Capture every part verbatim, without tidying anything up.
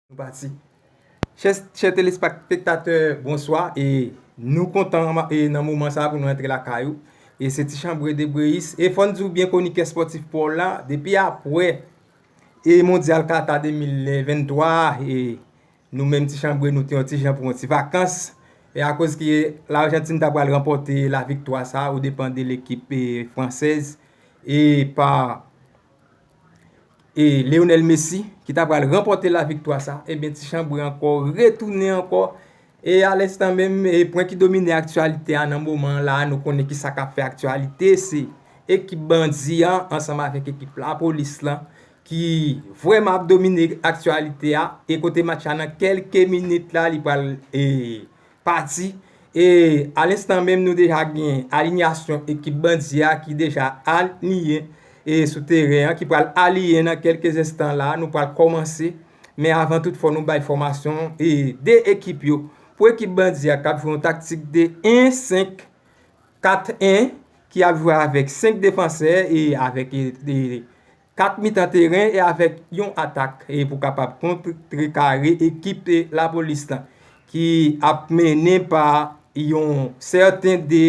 Nou pati. Chè, chè telespektatè, bonswa. E nou kontan e nan moman sa pou nou antre lakay ou. E se Ti Chanbre de Breyis. E fò n di w byen, kwonikè espòtif pa w la, depi apre e Mondyal Kata de mil venntwa, e nou menm Ti Chanbre, nou te yon ti jan pran yon ti vakans. E akoz ki Lajantin ta pral ranpòte laviktwa sa, o depan de lekip e fransèz, e pa e Lionel Messi ki ta pral ranpòte laviktwa sa, ebyen Ti Chanbre ankò retounen ankò. E alenstan menm, e pwen ki domine aktyalite a nan moman an la, nou konnen ki sa k ap fè aktyalite, se ekip bandi an ansanm avèk ekip lapolis lan ki vrèman ap domine aktyalite a. E kote match la nan kèlke minit la, li pral e pati. E alenstan menm, nou deja gen alinyasyon ekip bandi a ki deja aliyen e sou teren an, ki pral aliyen nan kèlke enstan la. Nou pral kòmanse. Men avan tout, fò nou bay fòmasyon e de ekip yo. Pou ekip bandi a k ap jwe yon taktik de en senk kat en, ki ap jwe avèk senk defansè e avèk e, e kat mitan teren e avèk yon atak e pou kapab kontrekare ekip e lapolis lan ki ap mennen pa yon sèten de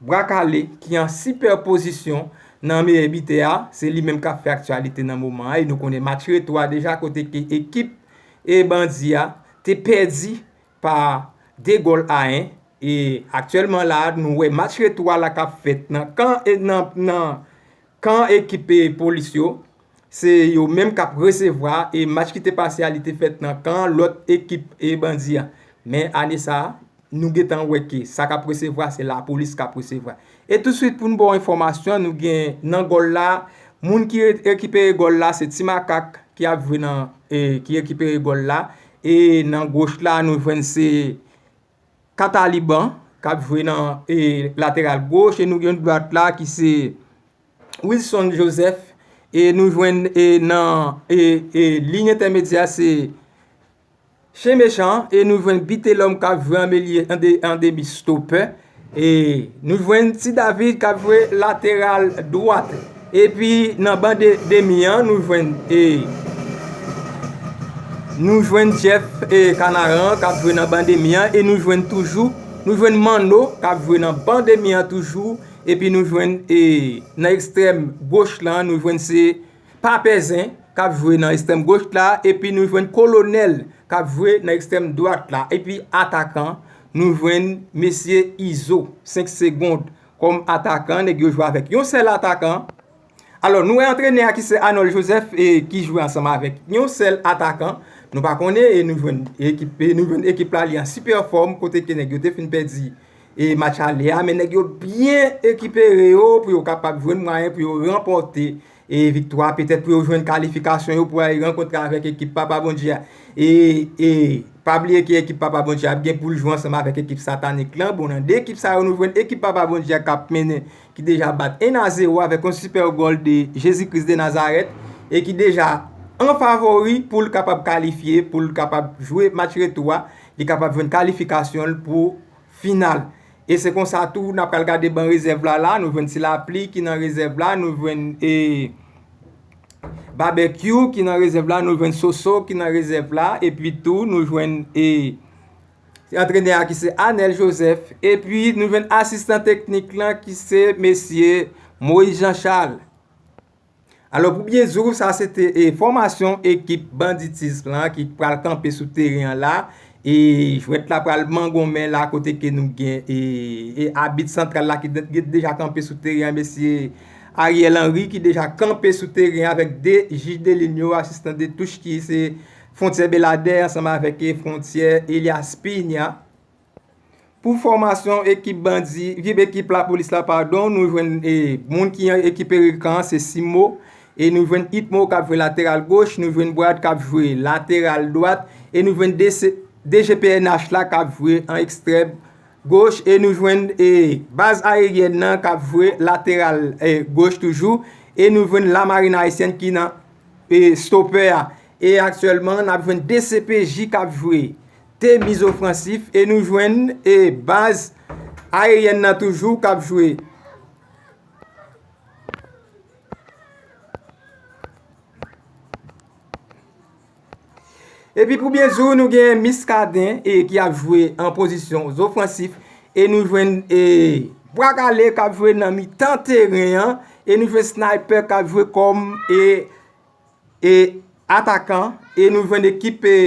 Bwa Kale ki an sipèpozisyon nan meyè bitè a. Se li menm k ap fè aktyalite nan moman an e nou konnen match retou a deja kote ke ekip e bandi a te pèdi pa de gòl a en. E aktyèlman la, nou wè match retou a la k ap fèt nan kan e nan, nan kan ekip e polis yo. Se yo menm k ap resevwa e match ki te pase a, li te fèt nan kan lòt ekip e bandi a. Men ane sa a, nou gentan wè ke sa k ap resevwa, se lapolis k ap resevwa. E tousuit, pou n ba w enfòmasyon, nou gen nan gòl la, moun ki re- rekipere gòl la, se Ti Makak ki ap jwe nan, e, ki rekipere gòl la. E nan goch la, nou jwenn se Kataliban k ap jwe nan e, lateral goch, e nou gen dwat la ki se Wilson Joseph, e nou jwenn e, nan e, e, liy entèmedyè se Chen Mechan, e nou jwenn Bitelòm k ap jwe an milye, an de, an demi stopè, e nou jwenn Ti David k ap jwe lateral dwat. Epi nan ban de, demi an, nou jwenn e, nou jwenn Jeff e, Kanaran k ap jwe nan ban demi an, e nou jwenn toujou, nou jwenn Manno k ap jwe nan ban demi an toujou, epi nou jwenn e, nan ekstrèm goch lan, nou jwenn se Papèzen k ap jwe nan ekstrèm goch la, epi nou jwenn Kolonèl k ap jwe nan ekstrèm dwat la, epi atakan, nou jwenn mesye Izo, senk segond, kòm atakan, nèg yo jwe avèk yon sèl atakan. Alò, nou wè antrenè a ki se Arnold Joseph e ki jwe ansanm avèk yon sèl atakan. Nou pa konnen e nou jwenn ekip, e nou jwenn ekip la li an sipè fòm kote ke nèg yo te fin pèdi e match ale a, men nèg yo byen ekipere yo pou yo kapab jwenn mwayen pou yo ranpòte e viktwa, petèt pou yo jwenn kalifikasyon yo pou al rankontre avèk ekip Papa Bondye a. E, e pa bliye ke ekip Papa Bondye a ap gen pou l jwe ansanm avèk ekip satanik lan. Bon, nan de ekip sa yo, nou jwenn ekip Papa Bondye a k ap mennen, ki deja bat en a zewo avèk yon sipè gòl de Jezi Kris de Nazarèt, e ki deja an favori pou l kapab kalifye, pou l kapab jwe match retou a, li kapab jwenn kalifikasyon l pou final. E se konsa tou, n ap pral gade ban rezèv la la, nou jwenn Ti Lapli ki nan rezèv la, nou jwenn e Babekyou ki nan rezèv la, nou jwenn Soso ki nan rezèv la, epi tou nou jwenn e antrenè a ki se Anèl Joseph, epi nou jwenn asistan teknik lan ki se mesye Moïse Jean Charles. Alò, pou byen di w, sa se te e fòmasyon ekip banditis lan ki pral kanpe sou teren an la. E jwèt la pral mangonmen la, kote ke nou gen e, e abit santral la ki de- deja kanpe sou teren an, mesye Ariel Henry, ki deja kanpe sou teren an avèk de jij de liy yo, asistan de touch ki se fwontyè Beladè ansanm avèk e fwontyè Elias Piña. Pou fòmasyon ekip bandi, ekip, ekip lapolis la, padon, nou jwenn e, moun ki ekipere kan an, se Simo. E nou jwenn Itmo k ap jwe lateral goch, nou jwenn Brad k ap jwe lateral dwat, e nou jwenn D C, D G P N H la k ap jwe an ekstrèm goch, e nou jwenn e, baz ayeryèn nan k ap jwe lateral e, goch toujou, e nou jwenn Lamarin Ayisyèn ki nan e, stopè a. E aktyèlman, n ap jwenn D C P J k ap jwe de miz ofransif, e nou jwenn e, baz ayeryèn nan toujou k ap jwe. Epi pou byen di w, nou gen Miskaden e ki ap jwe an pozisyon zofansif. E nou jwenn e Bwa Kale k ap jwe nan mitan teren an. E nou jwenn Sniper k ap jwe kòm e e atakan. E nou jwenn ekip e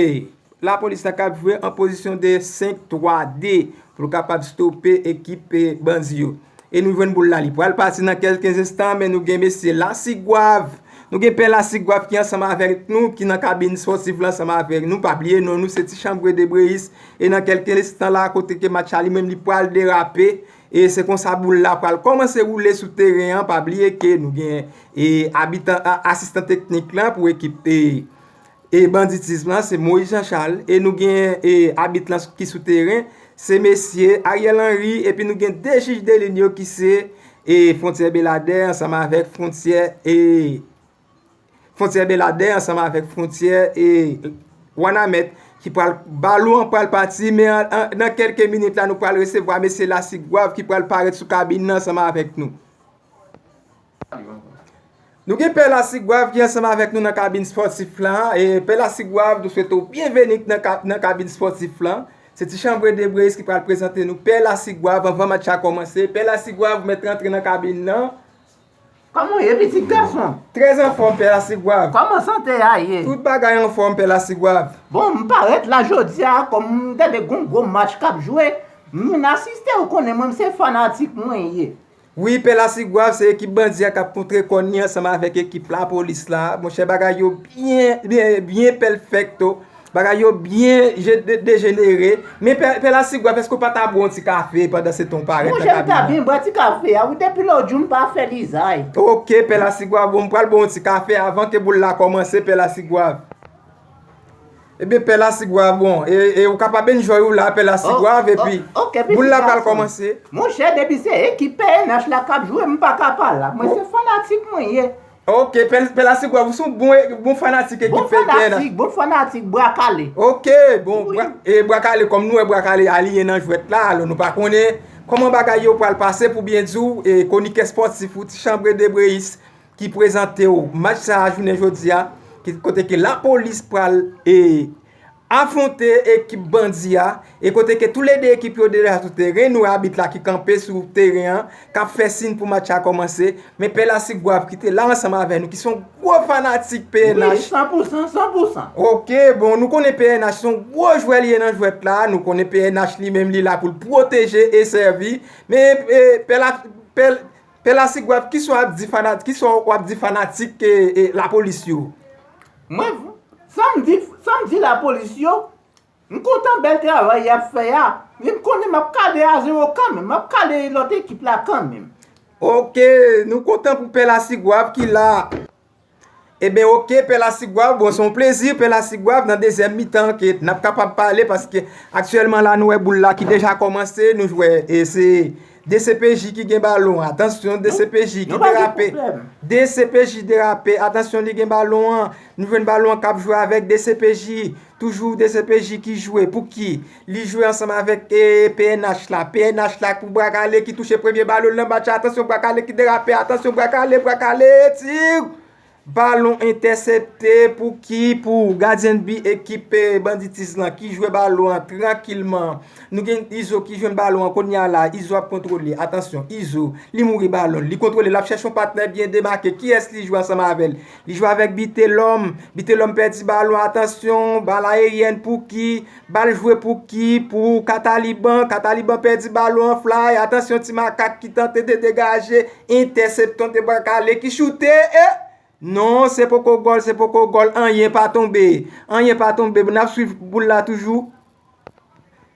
Lapolis la k ap jwe an pozisyon de senk twa de pou l kapab stope ekip e bandi yo. E nou jwenn boul la, li pral pati nan kèlke enstan, men nou gen mesye Lasigwav. Nou gen Pè Lasigwav ki ansanm avèk nou, ki nan kabin spòtif la ansanm avèk nou. Pa bliye non nou, se Ti Chanbre Debreyis. E nan kèlke enstan la, kote ke match la li menm li pral derape. E se konsa boul la pral kòmanse woule sou teren an. Pa bliye ke nou gen e abitan, a- asistan teknik lan pou ekip e, e banditis lan, se Moïse Jean Charles. E nou gen e abit lan ki sou teren, se mesye Ariel Henry. Epi nou gen de jij de liy yo ki se e fwontyè Beladè ansanm avèk fwontyè e fwontyè Beladè ansanm avèk fwontyè e Wanament ki pral, balon an pral pati, men an- an- nan kèlke minit la nou pral resevwa mesye Lasigwav ki pral parèt sou kabin nan ansanm avèk nou. Nou gen Pè Lasigwav ki ansanm avèk nou nan kabin spòtif lan. E Pè Lasigwav, nou swete w byenveni nan, ka- nan kabin spòtif lan. Se Ti Chanbre Debreyis ki pral prezante nou Pè Lasigwav anvan match la kòmanse. Pè Lasigwav, ou mèt rantre nan kabin nan. Kòman w ye, pitit gason? Trè anfòm, Pè Lasigwav. Kòman sante a ye? Tout bagay anfòm, Pè Lasigwav. Bon, m parèt la jodi a, kòm m tande gon gwo match k ap jwe, m vin asiste, ou konnen mwen, m se fanatik mwen ye. Wi, Pè Lasigwav, se ekip bandi a k ap kontre kòn li ansanm avèk ekip lapolis la. Monchè, bagay yo byen, byen, byen pèfèkto. Bagay yo byen je- de- dejenere. Men Pè, Pè Lasigwav, èske w pa ta bwè yon ti kafe pandan se tan w parèt nan kabin nan? Monchè, m ta byen bwè ti kafe a, wi, depi lòt jou m pa fè lizay. Oke, Pè Lasigwav, bon, m pral bwè yon ti kafe avan ke boul la kòmanse, Pè Lasigwav. Ebyen, Pè Lasigwav, bon, e, e ou kapab enjoy ou la, Pè Lasigwav, epi boul la pral kòmanse. Monchè, depi se ekip P N H la k ap jwe, m pa ka pa la. Mwen se fanatik mwen ye. Ok, Pè, Pè Lasigwav, ou se yon bon, bon fanatik ekip P N H. Bon fanatik, bon fanatik, Bwa Kale. Ok, bon, e Bwa Kale, kòm nou wè Bwa Kale aliyen nan jwèt la, alò nou pa konnen kòman bagay yo pral pase pou byen di w, e konikè spòtif ou, Ti Chanbre Debreyis, ki prezante w match sa a jounen jodi a, ki, kote ke lapolis pral, e, afwonte ekip bandi a, e kote ke toulede ekip yo deja sou teren, nou wè abit la ki kanpe sou teren an, k ap fè siy pou match la kòmanse, men Pè Lasigwav ki te la ansanm avè nou, ki se yon gwo fanatik P N H. Wi, san pou san, san pou san. Ok, bon, nou konnen P N H se yon gwo jwè li ye nan jwèt la, nou konnen P N H li menm li la pou l pwoteje e sèvi, men, e, Pè La, Pè, Pè Lasigwav, kisa w ap di fana-, kisa w ap di fanatik, e, e, lapolis yo? Mwen, sa m di, sa m di lapolis yo, m kontan bèl travay y ap fè a. Men m konnen m ap kale a zewo kanmenm, m ap kale lòt ekip la kanmenm. Ok, nou kontan pou Pè Lasigwav ki la. Ebyen, ok, Pè Lasigwav, bon, se yon plezi, Pè Lasigwav, nan dezyèm mitan ke n ap kapab pale, paske aktyèlman la, nou wè boul la ki deja kòmanse, nou jwè, e se D C P J ki gen balon an. Atansyon, D C P J ki derape. D C P J derape. Atansyon, li gen balon an. Nou jwenn balon an k ap jwe avèk D C P J. Toujou D C P J ki jwe. Pou ki? Li jwe ansanm avèk, e, P N H la. P N H la pou Bwa Kale ki touche premye balon nan match la. Atansyon, Bwa Kale ki derape. Atansyon, Bwa Kale, Bwa Kale, tir! Balon entèsepte pou ki? Pou gadyen bi ekip, e, banditis lan ki jwe balon an trankilman. Nou gen Izo ki jwenn balon an kounye a la. Izo ap kontwole. Atansyon, Izo, li mouri balon. Li kontwole, l ap chèche yon patnè byen demake. Kiyès li jwe ansanm avè l? Li jwe avèk Bitelòm. Bitelòm pèdi balon. Atansyon, bal ayeryèn pou ki? Bal jwe pou ki? Pou Kataliban. Kataliban pèdi balon an, fly. Atansyon, Ti Makak ki tante de degaje. Entèsepte, Bwa Kale ki choute. E non, se poko gòl, se poko gòl. Anyen pa tonbe. Anyen pa tonbe. N ap swiv boul la toujou.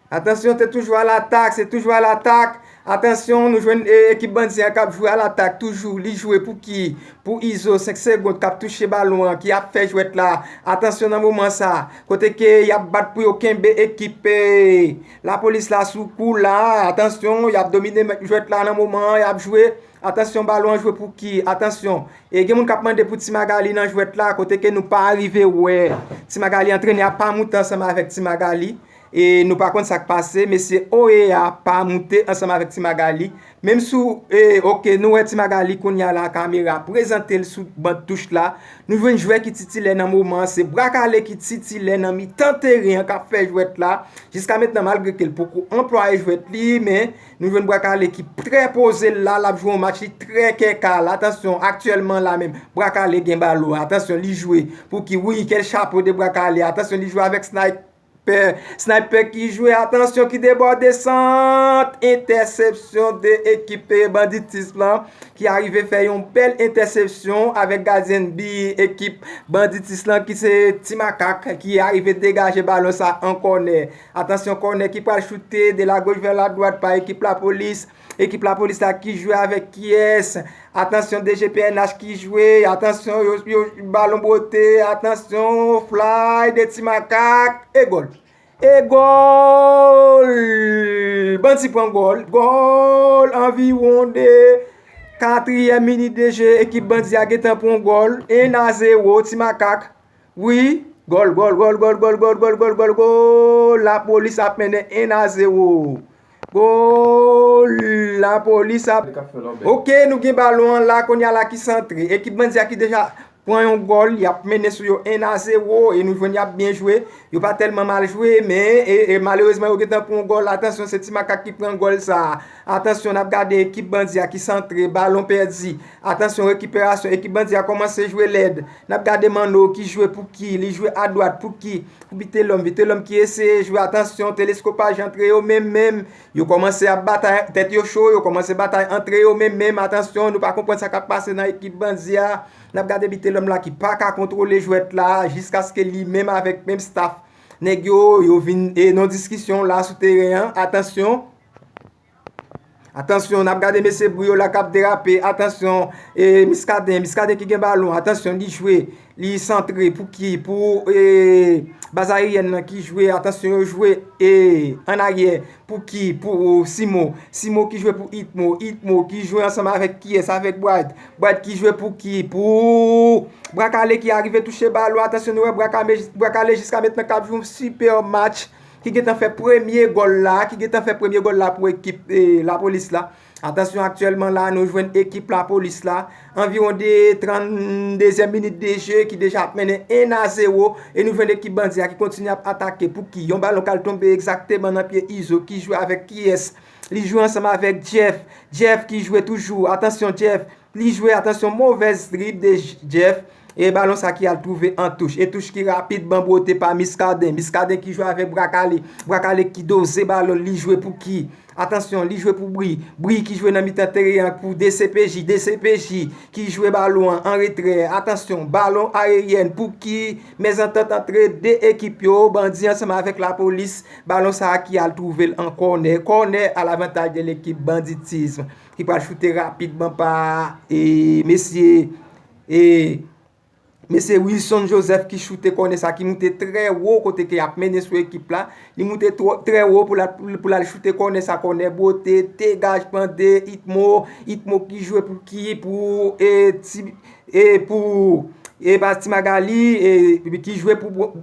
Atansyon, se toujou alatak, se toujou alatak. Atansyon, nou jwenn, e, ekip bandi an k ap jwe alatak toujou. Li jwe pou ki? Pou Izo, senk segonn, k ap touche balon an, ki ap fè jwèt la. Atansyon nan moman sa, kote ke y ap bat pou yo kenbe ekip, e, lapolis la sou kou la. Atansyon, y ap domine jwèt la nan moman an, y ap jwe. Atansyon, balon an jwe pou ki? Atansyon. E gen moun k ap mande pou Ti Magali nan jwèt la, kote ke nou pa rive wè Ti Magali, antrenè a pa moute ansanm avèk Ti Magali. E nou pa konn sa k pase, mesye Oea pa moute ansanm avèk Ti Magali. Menm sou, e, oke, nou wè Ti Magali kounye a la, kamera prezante l sou ban touch la. Nou jwenn jwè ki titilè nan moman an, se Brakale ki titilè nan mitan teren an k ap fè jwèt la. Jiska mentnan, malgre ke l poko anplwaye jwèt li, men nou jwenn Brakale ki trè poze la, l ap jwe yon match li trè kèkal. Atansyon, aktyèlman la menm, Brakale gen balon. Atansyon, li jwe pou ki? Wi, kèl chapo de Brakale. Atansyon, li jwe avèk Sniper. Sniper ki jwe, atansyon, ki debòde sant. Entèsepsyon de ekip, e, banditis lan, ki arive fè yon bèl entèsepsyon avèk gadyen bi ekip banditis lan, ki se Ti Makak, ki arive degaje balon sa an kònè. Atansyon, kònè ki pral choute de la goch vè la dwat pa ekip Lapolis. Ekip Lapolis la ki jwe avèk kiyès? Atansyon, D J P N H ki jwe. Atansyon, yo, yo, balon bwote. Atansyon, fly de Ti Makak. E gòl. E gòl! Bandi pran gòl. Gòl anviwon de katriyèm minit de je. Ekip Bandi a gentan pran gòl. En a zewo, Ti Makak. Wi, gòl, gòl, gòl, gòl, gòl, gòl, gòl, gòl, gòl, gòl. Lapolis ap mennen en a zewo. Gòl, Lapolis ap. Oke, nou gen balon an la, kounye a la ki santre. Ekip Bandi a ki deja pran yon gòl, y ap mennen sou yo en a zewo, e nou jwenn y ap byen jwe. Yo pa tèlman mal jwe, men, e, e malerezman, yo gentan pran yon gòl. Atansyon, se Ti Makak ki pran gòl sa a. Atansyon, n ap gade ekip Bandi a ki santre, balon pèdi. Atansyon, rekiperasyon, ekip Bandi a kòmanse jwe lèd. N ap gade Manno ki jwe pou ki, li jwe adwat pou ki, pou Vitelòm. Vitelòm ki eseye jwe, atansyon, teleskopaj antre yo menm menm. Yo kòmanse ap batay, tèt yo cho, yo kòmanse batay antre yo menm menm. Atansyon, nou pa konprann sa k ap pase nan ekip Bandi a. N ap gade Vitelòm la ki pa ka kontwole jwèt la, jiskaske li menm avèk menm staff nèg yo, yo vin, e, nan diskisyon la sou teren an. Atansyon. Atansyon, n ap gade mesye Bri yo la k ap derape. Atansyon, e, Miskaden, Miskaden ki gen balon. Atansyon, li jwe, li santre pou ki? Pou, e, baz ayeryèn nan ki jwe. Atansyon, yo jwe, e, an aryè. Pou ki? Pou Simo. Simo ki jwe pou Itmo. Itmo ki jwe ansanm avèk kiyès? Avèk Bright. Bright ki jwe pou ki? Pou Brakale ki arive touche balon. Atansyon, nou wè Brakale, Brakale jiska mentnan k ap jwe yon sipè match. Ki gentan fè premye gòl la, ki gentan fè premye gòl la pou ekip, e, Lapolis la. Atansyon, aktyèlman la, nou jwenn ekip Lapolis la. Anviwon de tranndezyèm minit de je, ki deja ap mennen en a zewo, e nou jwenn ekip Bandi a ki kontinye ap atake. Pou ki? Yon balon k al tonbe egzakteman nan pye Izo, ki jwe avèk kiyès? Li jwe ansanm avèk Jeff. Jeff ki jwe toujou. Atansyon, Jeff. Li jwe, atansyon, movèz drib de J-, Jeff. E balon sa ki al twouve an touch. E touch ki rapidman bwote pa Miskaden. Miskaden ki jwe avèk Brakale. Brakale ki doze balon, li jwe pou ki? Atansyon, li jwe pou Bri. Bri ki jwe nan mitan teren an pou D C P J. D C P J ki jwe balon an an retrè. Atansyon, balon ayeryèn pou ki? Mezantant antre de ekip yo, Bandi ansanm avèk Lapolis. Balon sa a ki al twouve l an kònè. Kònè a lavantaj de lekip Banditism, ki pral choute rapidman pa, e, mesye, e, mesye Wilson Joseph ki choute kònè sa, ki moute trè wo kote ke y ap mennen sou ekip la. Li moute twò, trè wo pou l al, pou l al choute kònè sa, kònè bwote, degajman de Itmo, Itmo ki jwe pou ki? Pou, e, ti, e, pou, e, pa Ti Magali, e, ki jwe pou Bwo-,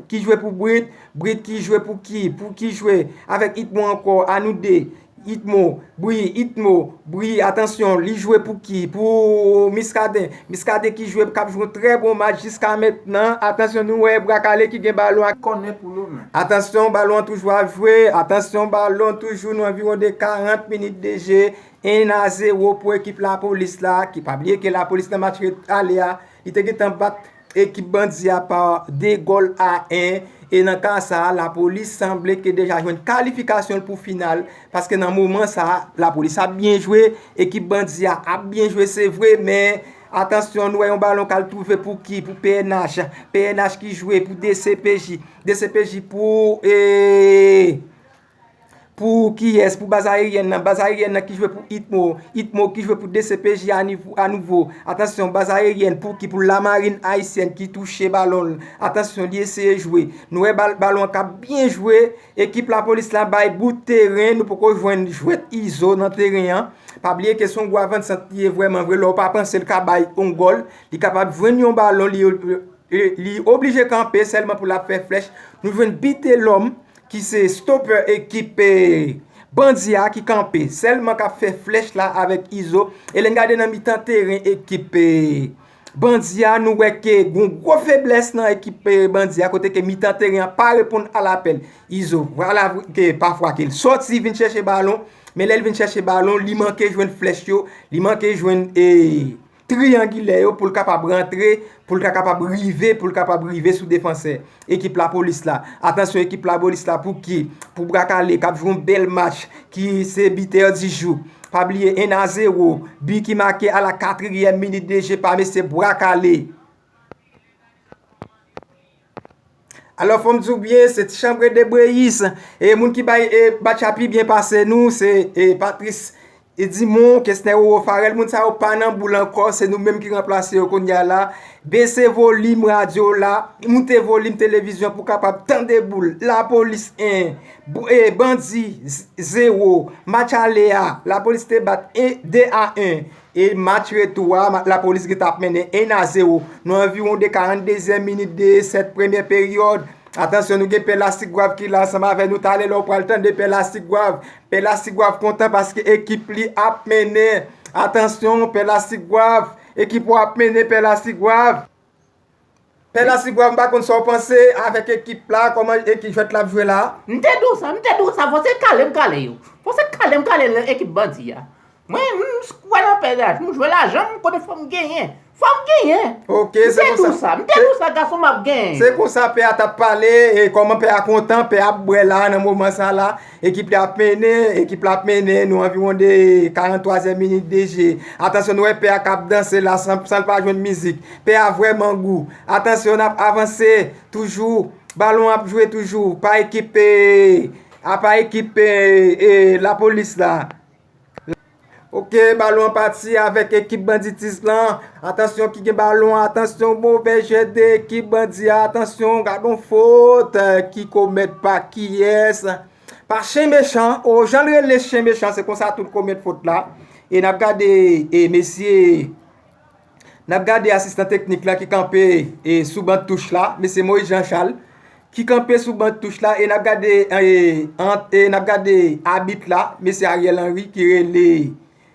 ki jwe pou Brit, Brit ki jwe pou ki? Pou ki jwe avèk Itmo ankò, a nou de. Itmo, Bri, Itmo, Bri, atansyon, li jwe pou ki? Pou Miskaden. Miskaden ki jwe, k ap jwe yon trè bon match jiska mentnan. Atansyon, nou wè Brakale ki gen balon ak kònè pou yo menm. Atansyon, balon an toujou ap jwe. Atansyon, balon toujou nan anviwon de karant minit de je. En a zewo pou ekip Lapolis la, ki pa bliye ke Lapolis nan match ret-, ale a, li te gentan bat ekip Bandi a pa de gòl a en. E nan ka sa a, Lapolis sanble ke deja jwenn kalifikasyon l pou final, paske nan moman sa a, Lapolis ap byen jwe, ekip Bandi a ap byen jwe, se vre, men atansyon, nou wè yon balon k al twouve pou ki? Pou P N H. P N H ki jwe pou D C P J. D C P J pou, e, Pou kiyès? Pou baz ayeryèn nan. Baz ayeryèn nan ki jwe pou Itmo. Itmo ki jwe pou D C P J a nivo, a nouvo. Atansyon, baz ayeryèn pou ki? Pou Lamarin Ayisyèn ki touche balon l. Atansyon, li eseye jwe. Nou wè bal-, balon an k ap byen jwe. Ekip Lapolis la bay bout teren. Nou poko jwenn jwèt Izo nan teren an. Pa bliye ke se yon gwo avansant li ye vrèman vre. Lè w pa panse l ka bay yon gòl, li kapab jwenn yon balon, li, e, li oblije kanpe sèlman pou l ap fè flèch. Nou jwenn Bitelòm. ki se stopè ekip, e, bandi a ki kanpe sèlman k ap fè flèch la avèk Izo. E lè n gade nan mitan teren ekip, e, bandi a, nou wè ke gon gwo feblès nan ekip, e, bandi a, kote ke mitan teren an pa reponn a lapèl Izo. Vwala ke pafwa ke l sòti vin chèche balon, men lè l vin chèche balon, li manke jwenn flèch yo, li manke jwenn, e, triyangilè yo pou l kapab rantre, pou l ta kapab rive, pou l kapab rive sou defansè ekip Lapolis la. Atansyon ekip Lapolis la pou ki? Pou Bwa Kale k ap jwe yon bèl match, ki se bitè di jou. Pa bliye en a zewo, bi ki make a la katriyèm minit de je pa mesye Bwa Kale. Alò, fò m di w byen, se Ti Chanbre de Breyis. E moun ki bay, e, match la pi byen pase nou, se, e, Patrice Dumont, Kesner Roro Farel. Moun sa yo pa nan boul ankò, se nou menm ki ranplase yo kounye a la. Bese volim radyo la, moute volim televizyon pou kapab tande boul. Lapolis en, bou- e, Bandi z- zewo. Match ale a, Lapolis te bat en, de a en. E match retou a, ma- Lapolis gentan ap mennen en a zewo. Nou anviwon de karanndezyèm minit de sèt premyè peryòd. Atansyon, nou gen Pè Lastigwav ki la ansanm avè nou. Talè lè w pral tande Pè Lastigwav. Pè Lastigwav kontan paske ekip li ap mennen. Atansyon, Pè Lastigwav, ekip ou ap mennen, Pè Lastigwav. Pè Lastigwav, m pa konn sa w panse avèk ekip la, kòman ekip jwèt la ap jwe la. M te di w sa, m te di w sa, fò se kale m kale yo. Fò se kale m kale ekip bandi a. Mwen, m kwè nan pè la, m jwe lajan m, kote fò m genyen. Fò m genyen. Ok, M se te di konsa. w sa, m te di w sa, gason, m ap genyen. Se konsa pè a t ap pale, e kòman pè a kontan, pè a ap bwè la nan moman sa la. Ekip li ap mennen, ekip la ap mennen, nou anviwon de karantwazyèm minit de je. Atansyon, nou wè pè a k ap danse la san, san l pa jwenn mizik. Pè a vrèman gou. Atansyon, n ap avanse toujou. Balon ap jwe toujou pa ekip, e, a pa ekip, e, e, Lapolis la. Ok, balon an pati avèk ekip banditis lan. Atansyon ki gen balon, atansyon, movè jwèt de ekip bandi a, atansyon, gad on fot, e, ki komèt pa kiyès. Pa Chen Mechan, o, jan l rele Chen Mechan, se konsa tou l komèt fot la. E n ap gade, e, mesye, n ap gade asistan teknik la ki kanpe, e, sou ban touch la, mesye Moïse Jean Charles, ki kanpe sou ban touch la, e n ap gade, e, ant, e n ap gade abit la, mesye Ariel Henry, ki rele,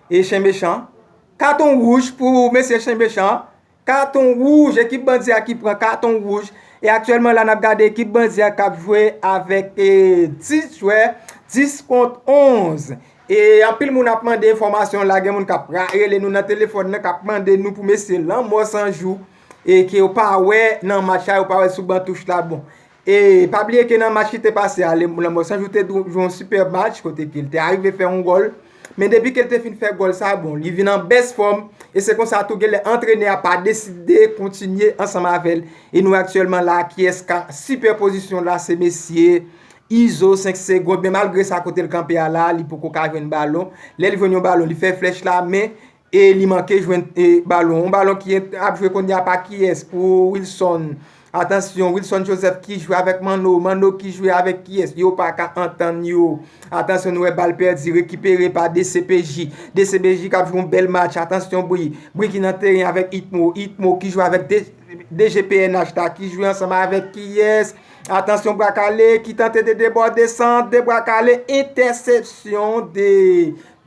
e, Chen Mechan. Katon wouj pou mesye Chen Mechan. Katon wouj, ekip bandi a ki pran katon wouj. E aktyèlman la, n ap gade ekip bandi a k ap jwe avèk, e, dis jwè, dis kont onz. E anpil moun ap mande enfòmasyon la, gen moun k ap ra- rele nou nan telefòn nan, k ap mande nou pou mesye Lanmò San Jou, e ke yo pa wè nan match la, yo pa wè sou ban touch la. Bon, e pa bliye ke nan match ki te pase a, Lanmò San Jou te dou- jwe yon sipè match, kote ke l te arive fè yon gòl. Men depi ke l te fin fè gòl sa, bon, li vin an bès fòm, e se konsa tou genlè antrenè a pa deside kontinye ansanm avè l. E nou aktyèlman la, kiyès ka sipè pozisyon la, se mesye Izo senk segond, men malgre sa, kote l kanpe a la, li poko ka jwenn balon. Lè li jwenn yon balon, li fè flèch la, men, e li manke jwenn, e, balon. Yon balon ki ap jwe kounye a pa kiyès pou Wilson. Atansyon, Wilson Joseph ki jwe avèk Manno, Manno ki jwe avèk kiyès, yo pa ka antann yo. Atansyon, nou wè bal pèdi, rekipere pa D C P J. D C P J k ap jwe yon bèl match. Atansyon, Bri. Bri ki nan teren avèk Itmo. Itmo ki jwe avèk D- D G P N H la, ki jwe ansanm avèk kiyès? Atansyon, Bwa Kale ki tante de debòde sant de Bwa Kale, entèsepsyon de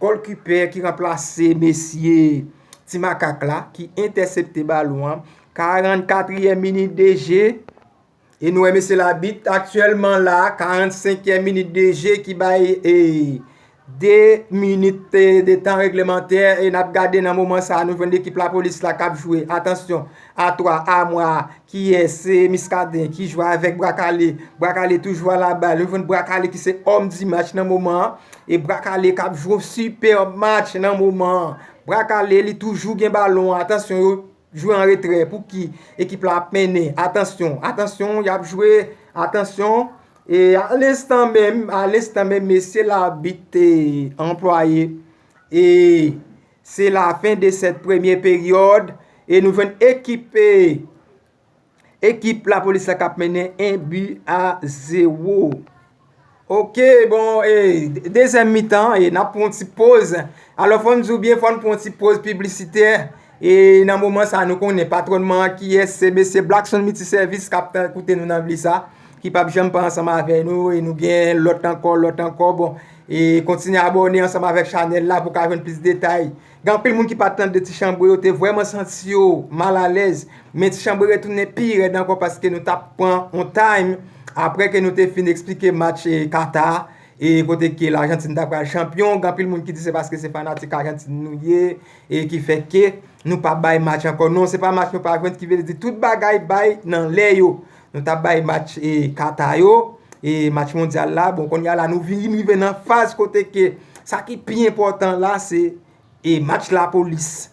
gòlkipè ki ranplase mesye Ti Makak la, ki entèsepte balon an. Karannkatriyèm minit de je. E nou wè mesye labit aktyèlman la, karannsenkyèm minit de je ki bay, e, de minit, e, de tan reglemantè. E n ap gade nan moman sa a, nou jwenn ekip Lapolis la k ap jwe. Atansyon, a twa, a mwa, kiyès? Se Miskaden ki jwe avèk Bwa Kale. Bwa Kale toujou a la bal. Nou jwenn Bwa Kale ki se òm di match nan moman an. E Bwa Kale k ap jwe yon sipè match nan moman an. Bwa Kale, li toujou gen balon an. Atansyon, yo jwe an retrè. Pou ki ekip la ap mennen? Atansyon, atansyon, y ap jwe. Atansyon. E alenstan menm, alenstan menm, mesye labit te anplwaye. E se lafen de sèt premye peryòd. E nou jwenn ekip, e, ekip Lapolis la k ap mennen en bi a zewo. Ok, bon, e, dezyèm mitan, e, n ap pran yon ti poz. Alò, fò n di w byen, fò n pran yon ti poz piblisitè. E nan moman sa, nou konnen patwònman an kiyès, se mesye Blackson Multiservice k ap tan- koute nou nan vi sa. ki p ap janm pa ansanm avè nou, e nou gen lòt ankò, lòt ankò. Bon, e kontinye abòne ansanm avèk chanèl la pou w ka jwenn plis detay. Gen anpil moun ki pa t tande Ti Chanbre, yo te vrèman santi yo malalèz, men Ti Chanbre retounen pi rèd ankò paske nou t ap pran on time apre ke nou te fin eksplike match, e, Kata a, e kote ke Lajantin ta pral chanpyon. Gen anpil moun ki di se paske se fanatik Ajantin nou ye, e ki fè ke nou pa bay match ankò. Non, se pa match nou pa jwenn, ki vle di tout bagay bay nan lè yo. Nou t ap bay match, e, Kata yo, e match mondyal la. Bon, kounye a la, nou vin rive nan faz kote ke sa ki pi enpòtan la, se, e, match Lapolis,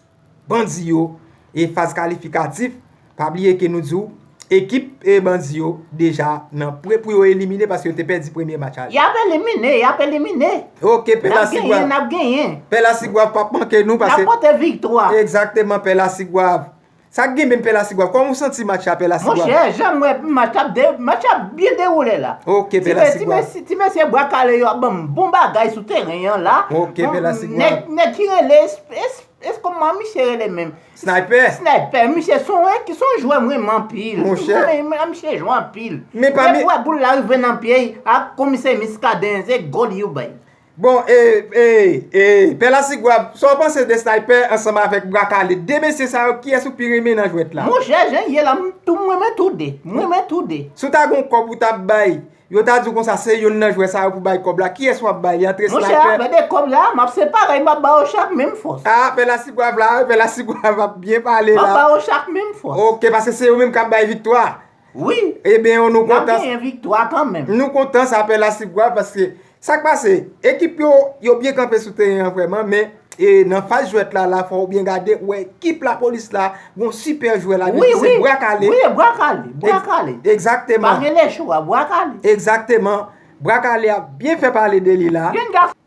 Bandi yo, e faz kalifikatif. Pa bliye ke nou di w, ekip, e, Bandi yo deja nan pre pou yo elimine paske yo te pèdi premye match a. Y ap elimine, y ap elimine. Ok, Pè Lasigwav. N ap genyen, n ap genyen. Pè Lasigwav p ap manke nou paske. N ap pote viktwa. Egzakteman, Pè Lasigwav. Sa k gen menm, Pè Lasigwav? Kòman w santi match la, Pè Lasigwav? Monchè, jan m wè match la ap de-, match la ap byen dewoule la. Ok, Pè Lasigwav. Ti mesye, ti mesye Bwa Kale yo ap ban m bon bagay sou teren an la. Ok, Pè Lasigwav. Nèg, nèg ki rele es-, es-, es-, kòman misye rele menm? Sniper. Sniper, misye se yon, ki se yon jwè m renmen anpil. Monchè. M renmen misye jwe anpil. Men pami. Depi w wè boul la rive nan pye l, ak komisè Miskaden, se gòl yo bay. Bon, e, e, e, Pè Lasigwav, sa w panse de Sniper ansanm avèk Bwa Kale? De mesye sa yo, kiyès ou pi renmen nan jwèt la? Monchè, jan ye la, m tou, m renmen tou de. M renmen tou de. Si w ta gen yon kòb ou t ap bay, yo ta di w konsa, se youn nan jwè sa yo pou bay kòb la. Kiyès w ap bay li antre Sniper? Monchè, afè de kòb la, m ap separe, m ap ba yo chak menm fòs. Ah, Pè Lasigwav la, Pè Lasigwav ap byen pale la. M ap ba yo chak menm fòs. Ok, paske se yo menm k ap bay viktwa. Wi. Ebyen, nou kontan. N ap genyen viktwa kanmenm. Nou kontan sa, Pè Lasigwav, paske sa k pase, ekip yo, yo byen kanpe sou teren an vrèman, men, e, nan faz jwèt la, la, fò w byen gade, ou wè ekip Lapolis la, gon sipè jwè ladan ki se Bwa Kale. Wi, Bwa Kale, Bwa Kale. Egzakteman. Pa gen lechwa, Bwa Kale. Egzakteman. Bwa Kale ap byen fè pale de li la. Jèn gason.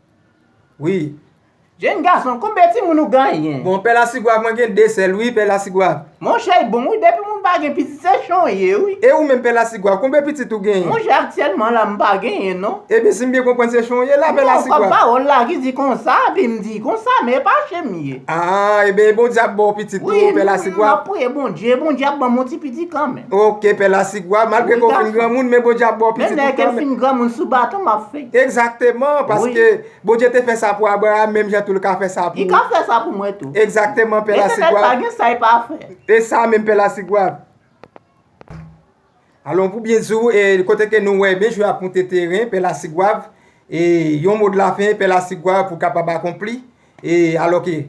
Wi. Jèn gason, konbe timoun ou genyen? Bon, Pè Lasigwav, mwen gen de sèl, wi, Pè Lasigwav. Monchè, bon, wi, depi moun pa gen pitit, se chan w ye, wi. E ou menm, Pè Lasigwav, konbe pitit ou genyen? Monchè, aktyèlman la, m pa genyen, non. Ebyen, si m byen konprann, se chan w ye la, Pè Lasigwav. Non, kòb pawòl la ki di konsa, epi m di konsa, men e pa chan m ye. Ah, ebyen, Bondye ap ba w pitit tou, Pè Lasigwav. Wi, m ap priye Bondye, Bondye ap ban m yon ti pitit kanmenm. Ok, Pè Lasigwav, malgre ke w fin granmoun, men Bondye ap ba w pitit tou kanmenm. Menm lè ke l fin granmoun sou baton, m ap fè. Egzakteman, paske Bondye te fè sa pou Abraram, menm jan tou l ka fè sa pou ou. Li ka fè sa pou mwen tou. Egzakteman, Pè Lasigwav. Letènèl pa gen sa li pa fè. E sa menm, Pè Lasigwav. Alò, pou byen di w, e, kote ke nou wè, men jwè ap moute teren, Pè Lasigwav, e, yon mo de lafen, Pè Lasigwav, pou kapab akonpli. E, alò ke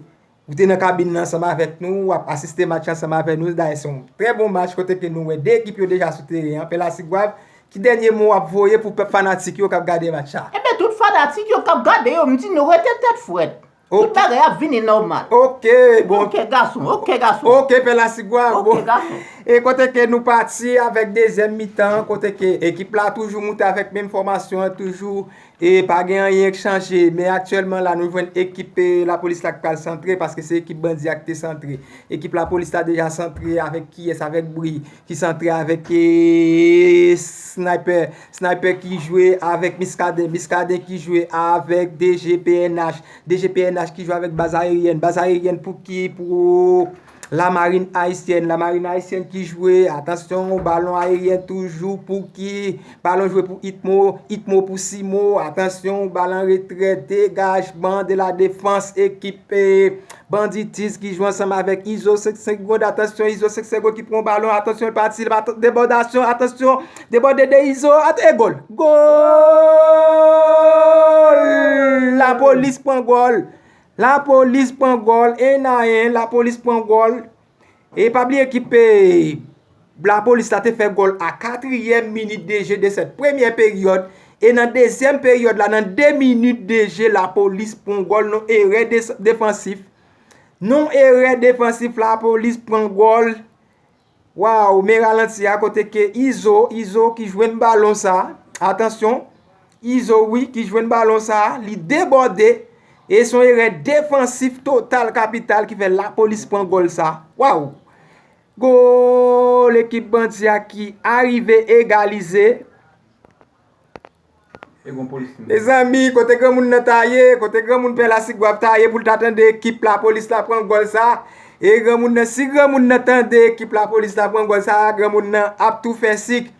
Ou te nan kabin nan ansanm avèk nou, w ap asiste match ansanm avèk nou. Dayè, se yon trè bon match kote ke nou wè de ekip yo deja sou teren an. Pè Lasigwav, ki dènye mo w ap voye pou pèp fanatik yo k ap gade match la? Ebyen, tout fanatik yo k ap gade yo, m di nou rete tèt frèt. Tout bagay ap vini nòmal. Ok, bon. Ok, gason, ok, gason. Ok, Pè Lasigwav, bon. Ok, gason. E kote ke nou pati avèk dezyèm mitan, kote ke ekip la toujou moute avèk menm fòmasyon an, toujou E pa gen anyen k chanje, men aktyèlman la, nou jwenn ekip, e, lapolis la k pral santre, paske se ekip bandi a k te santre. Ekip lapolis la deja santre avèk kiyès? Avèk Bri, ki santre avèk, e, Sniper. Sniper ki jwe avèk Miskaden. Miskaden ki jwe avèk D G P N H. D G P N H ki jwe avèk baz ayeryèn. Baz ayeryèn pou ki? Pou Lamarin ayisyèn, lamarin ayisyèn ki jwe, atansyon, balon ayeryen toujou pou ki? Balon jwe pou Itmo, Itmo pou Simo, atansyon, balon retrè, degajman de la defans, ekip, e, banditis ki jwe ansanm avèk Izo senk segonn, atansyon, Izo senk segonn ki pran balon, atansyon, l pati, l pa t-, debòdasyon, atansyon, debòde de Izo, at-, e gòl! Gòl! Lapolis pran gòl! Lapolis pran gòl, en a en, lapolis pran gòl. E pa bliye ekip, e, lapolis la te fè gòl a katriyèm minit de je de sèt premyè peryòd. E nan dezyèm peryòd la, nan de minit de je, lapolis pran gòl, nan erè de-, defansif. Nan erè defansif, lapolis pran gòl. Waw, men ralanti a kote ke Izo, Izo ki jwenn balon sa. Atansyon, Izo wi ki jwenn balon sa, li debòde. E se yon erè defansif total kapital ki fè lapolis pran gòl sa. Waw! Gòl ekip bandi a ki arive egalize. E gon polis ki mouri. Mezanmi, kote granmoun nan ta ye? Kote granmoun Pè Lasigwav ta ye pou l ta tande ekip lapolis la pran gòl sa? E granmoun nan, si granmoun nan tande ekip lapolis la pran gòl sa, granmoun nan ap tou fè sik.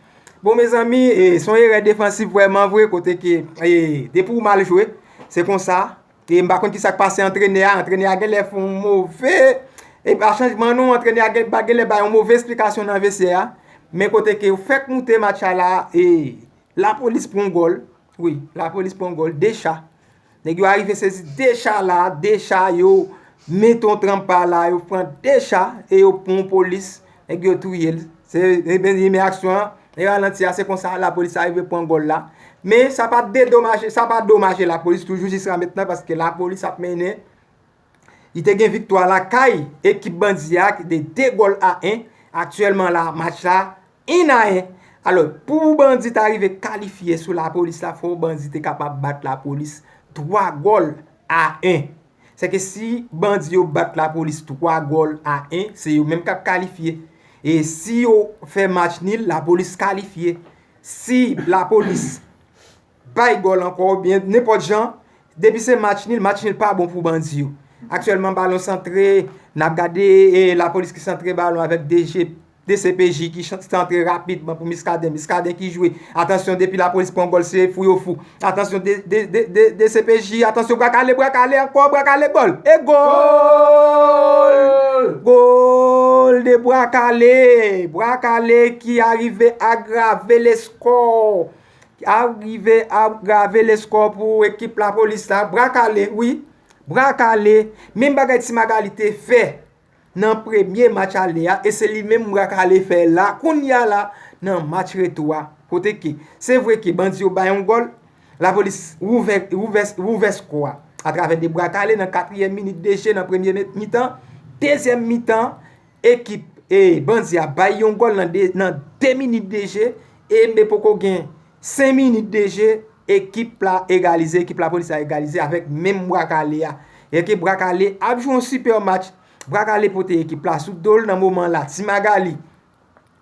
Bon, mezanmi, e, se yon erè defansif vrèman vre, kote ke, e, depi w mal jwe, se konsa. E m pa konn ki sa k pase antrenè a. Antrenè a genlè fè yon move, e pa chanjman non, antrenè a gen, ba, genlè bay yon move esplikasyon nan vestyè a. Men kote ke yo fèk moute match la la, e, Lapolis pran gòl. Wi, Lapolis pran gòl, de cha. Nèg yo arive sezi de cha la, de cha yo mete yon tranpa la, yo pran de cha e yo pran yon polis, nèg yo touye l. Se, e ben, men aksyon an, e ralanti a, se konsa lapolis arive pran gòl la. Men sa pa dedomaje, sa pa domaje lapolis toujou jiska mentnan, paske lapolis ap mennen. Li te gen viktwa lakay ekip bandi a de de gòl a en. Aktyèlman la, match la en a en. Alò, pou bandi ta rive kalifye sou lapolis la, fò bandi te kapab bat lapolis twa gòl a en. Sèke si bandi yo bat lapolis twa gòl a en, se yo menm k ap kalifye. E si yo fè match nil, lapolis kalifye. Si lapolis bay gòl ankò, oubyen nenpòt jan, depi se match nil, match nil pa bon pou bandi yo. Aktyèlman, balon santre, n ap gade, e, lapolis ki santre balon avèk D G, D C P J ki chan-, santre rapidman pou Miskaden. Miskaden ki jwe. Atansyon, depi lapolis pran gòl, se fou yo fou. Atansyon, D, D, D, D, D C P J, atansyon, Bwa Kale, Bwa Kale ankò, Bwa Kale, gòl! E gòl! Gòl! Gòl de Bwa Kale! Bwa Kale ki arive agrave leskò. Arive agrave leskò pou ekip lapolis la. Bwa Kale, wi. Bwa Kale. Menm bagay Ti Magali te fè nan premye match ale a, e se li menm Bwa Kale fè la, kounye a la, nan match retou a. Kote ke, se vre ke bandi yo bay yon gòl, lapolis wouvè, wouvè, wouvè skò a atravè de Bwa Kale nan katriyèm minit de je nan premye mi-, mitan. Dezyèm mitan, ekip, e, bandi a bay yon gòl nan de, nan de minit de je, e men poko gen senk minit de je, ekip la egalize, ekip lapolis la egalize avèk menm Bwa Kale a. Ekip Bwa Kale ap jwe yon sipè match. Bwa Kale pote ekip la sou do l nan moman la. Ti Magali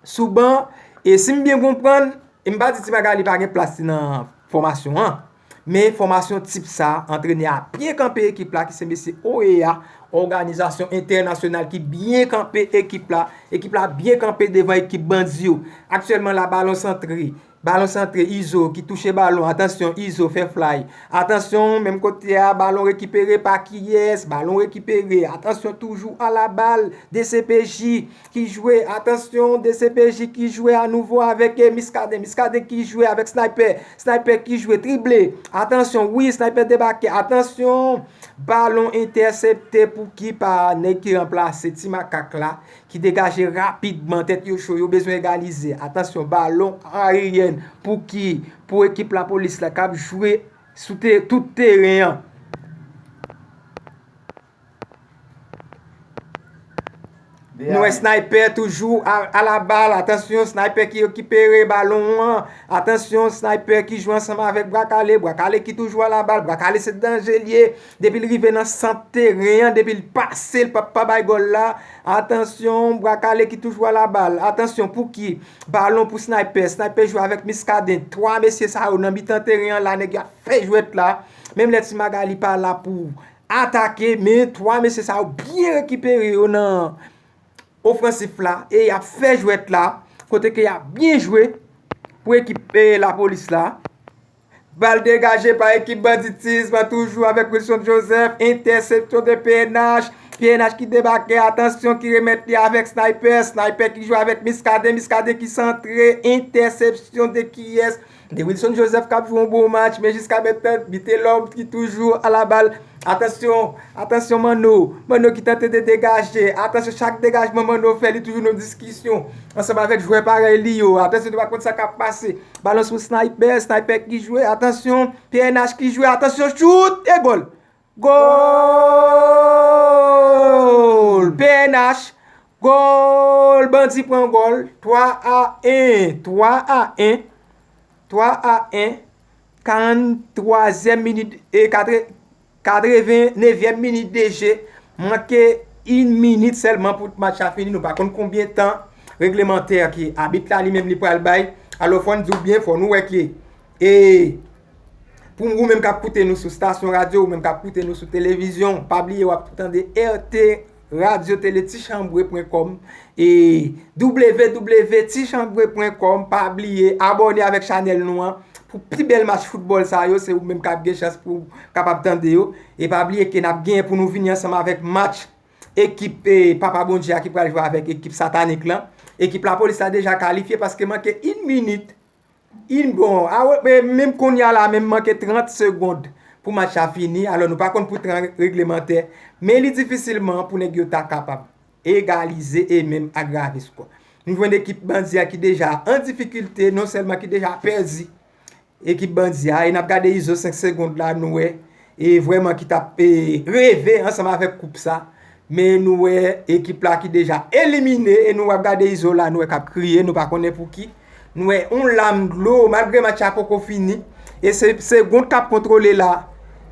sou ban, e si m byen konprann, e m pa di Ti Magali pa gen plas li nan fòmasyon an, men fòmasyon tip sa, antrenè a byen kanpe ekip la, ki se mesye O E A, òganizasyon entènasyonal ki byen kanpe ekip la. Ekip la byen kanpe devan ekip bandi yo. Aktyèlman la, balon santre. Balon santre, Izo ki touche balon. Atansyon, Izo fè fly. Atansyon, menm kote a, balon rekipere pa kiyès? Balon rekipere. Atansyon, toujou alabal. D C P J ki jwe. Atansyon, D C P J ki jwe anouvo avèk, e, Miskaden. Miskaden ki jwe avèk Sniper. Sniper ki jwe, trible. Atansyon, wi, Sniper debake. Atansyon, balon entèsepte pou ki pa nèg ki ranplase Ti Makak la, ki degaje rapidman, tèt yo cho, yo bezwen egalize. Atansyon, balon aeryèn pou ki? Pou ekip lapolis la k ap jwe sou te-, tout teren an. Nou wè Sniper toujou a, alabal. Atansyon, Sniper ki rekipere balon an. Atansyon, Sniper ki jwe ansanm avèk Bwa Kale. Bwa Kale ki toujou alabal. Bwa Kale se danje l ye. Depi l rive nan sant teren an, depi l pase, l p ap pa bay gòl la. Atansyon, Bwa Kale ki toujou alabal. Atansyon, pou ki? Balon pou Sniper. Sniper jwe avèk Miskaden. Twa mesye sa yo nan mitan teren an la, nèg yo ap fè jwèt la. Menm lè Ti Magali pa la pou atake, men twa mesye sa yo byen rekipere yo nan ofansif la e y ap fè jwèt la, kote ke y ap byen jwe pou ekip, e, lapolis la. Bal degaje pa ekip banditism, toujou avèk Wilson Joseph, entèsepsyon de P N H. P N H ki debake, atansyon, ki remèt li avèk Sniper. Sniper ki jwe avèk Miskaden, Miskaden ki santre, entèsepsyon de kiyès? De Wilson Joseph k ap jwe yon bon match, men jiska mentnan, Bitelòm ki toujou alabal. Atansyon, atansyon Manno. Manno ki tante de degaje. Atansyon, chak degajman Manno fè, li toujou nan diskisyon ansanm avèk jwè parèy li yo. Atansyon, nou pa konn sa k ap pase. Balans pou Sniper, Sniper ki jwe. Atansyon, P N H ki jwe. Atansyon, chout! E gòl! Gòl! P N H, gòl! Bandi pran gòl. Twa a en, twa a en, twa a en. Karanntwazyèm minit e katre-, katrevennevyèm minit de je. Manke yon minit sèlman pou match la fini. Nou pa konn konbyen tan reglemantè ke abit la li menm li pral bay. Alò, fò n di w byen, fò nou wè ke, e, pou ou menm k ap koute nou sou stasyon radyo, ou menm k ap koute nou sou televizyon, pa bliye w ap tande R T, radyo tele tichanbre pwen kòm e w w w tichanbre pwen kòm. Pa bliye abòne avèk chanèl nou an pou pi bèl match foutbòl sa yo. Se ou menm k ap gen chans pou w kapab tande yo. E pa bliye ke n ap genyen pou nou vini ansanm avèk match ekip e, Papa Bondye a ki pral jwe avèk ekip satanik lan. Ekip Lapolis la deja kalifye paske manke yon minit. In bon, awe, e menm kounye a la, menm manke trant segond pou match la fini. Alò, nou pa konn pou tan reglemantè, men li difisilman pou nèg yo ta kapab egalize e menm agrave skò. Nou jwenn ekip Bandi a ki deja an difikilte, non sèlman ki deja pèdi ekip Bandi a, e n ap gade Izo senk segond la, nou wè, e vrèman ki t ap e, reve ansanm avèk koup sa. Men nou wè ekip la ki deja elimine e nou ap gade Izo la, nou wè k ap kriye, nou pa konnen pou ki. Nou wè yon lam dlo, malgre match la poko fini. E se segond k ap kontwole la.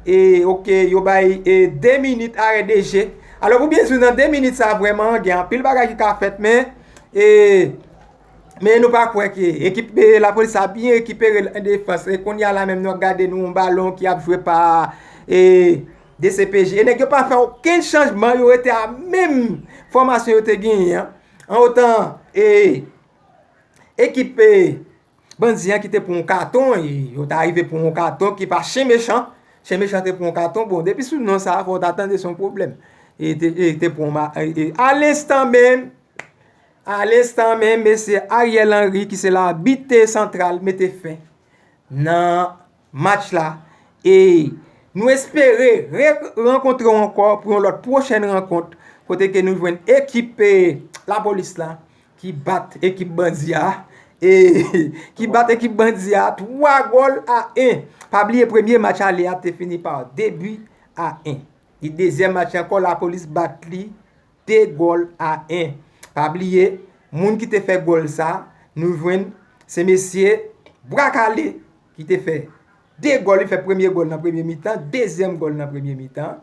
E, oke, yo bay e, de minit arè de je. Alò, pou byen di w, nan de minit sa, vrèman, gen anpil bagay ki ka fèt, men e, men nou pa kwè ke ekip e, Lapolis la byen rekipere l an defans. E kounye a la menm, nou ap gade nou yon balon ki ap jwe pa e, D C P J. E nèg yo pa fè okenn chanjman, yo rete a menm fòmasyon yo te genyen an. An otan e, ekip e, Bandi an ki te pran yon katon, e yo ta rive pran yon katon ki pa Chen Mechan. Chen Mechan te pran yon katon, bon, depi sou non sa a, fò w ta tande se yon pwoblèm. E te, e te pran yon ma-, e, e, a lenstan menm, a lenstan menm, mesye Ariel Henry, ki se labit santral, mete fen nan match la. E nou espere re-, rankontre w ankò pou yon lòt pwochèn rankont, kote ke nou jwenn ekip e, Lapolis la, ki bat ekip Bandi a, e, ki bat ekip Bandi a twa gòl a en. Pa bliye, premye match ale a te fini pa de bi a en. E dezyèm match ankò, Lapolis bat li de gòl a en. Pa bliye, moun ki te fè gòl sa, nou jwenn se mesye Bwa Kale ki te fè de gòl. Li fè premye gòl nan premye mitan, dezyèm gòl nan premye mitan.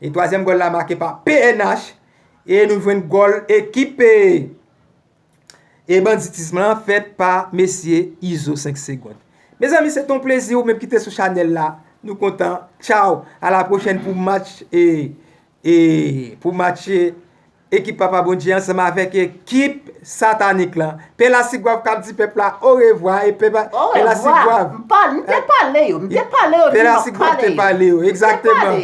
E twazyèm gòl la make pa P N H. E nou jwenn gòl ekip e, e banditism lan fèt pa mesye Izo senk segond. Mezanmi, se te yon plezi ou menm ki te sou chanèl la. Nou kontan. Tchaw. A la pwochèn pou match e, e pou match e, ekip Papa Bondye ansanm avèk ekip satanik lan. Pè Lasigwav k ap di pèp la orevwa e pè, Pè Lasigwav. M pa, m te pale yo, m te pale yo, Pè Lasigwav te pale yo, egzakteman.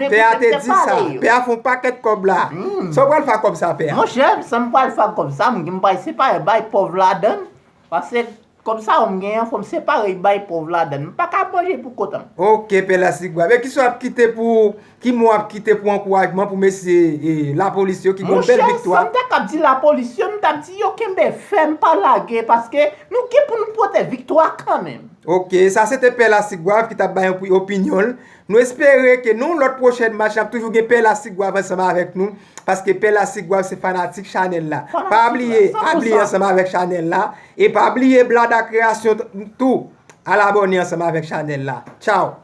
Pè a te di sa. Pè a fè yon pakèt kòb la. Sa w pral fè ak kòb sa, pè a? Monchè, sa m pral fè ak kòb sa, m gen m pral separe bay pòv ladan l. Paske kòb sa yo m genyen an, fò m separe bay pòv ladan l. M pa ka manje pou kont an. Oke, Pè Lasigwav. E kisa w ap kite pou, ki mo w ap kite pou ankourajman pou mesye e, Lapolis yo ki gen yon bèl viktwa? Monchè, sa m ta kab di Lapolis yo, m t ap di yo kenbe fèm, pa lage, paske nou gen pou nou pote viktwa kanmenm. Oke, sa se te Pè Lasigwav ki t ap bay yon pi-, opinyon l. Nou espere ke nan yon lòt pwochèn match, n ap toujou gen Pè Lasigwav ansanm avèk nou, paske Pè Lasigwav se fanatik chanèl la. Pa bliye abòne ansanm avèk chanèl la, e pa bliye Blada Kreyasyon t-, tou, al abòne ansanm avèk chanèl la. Tchaw!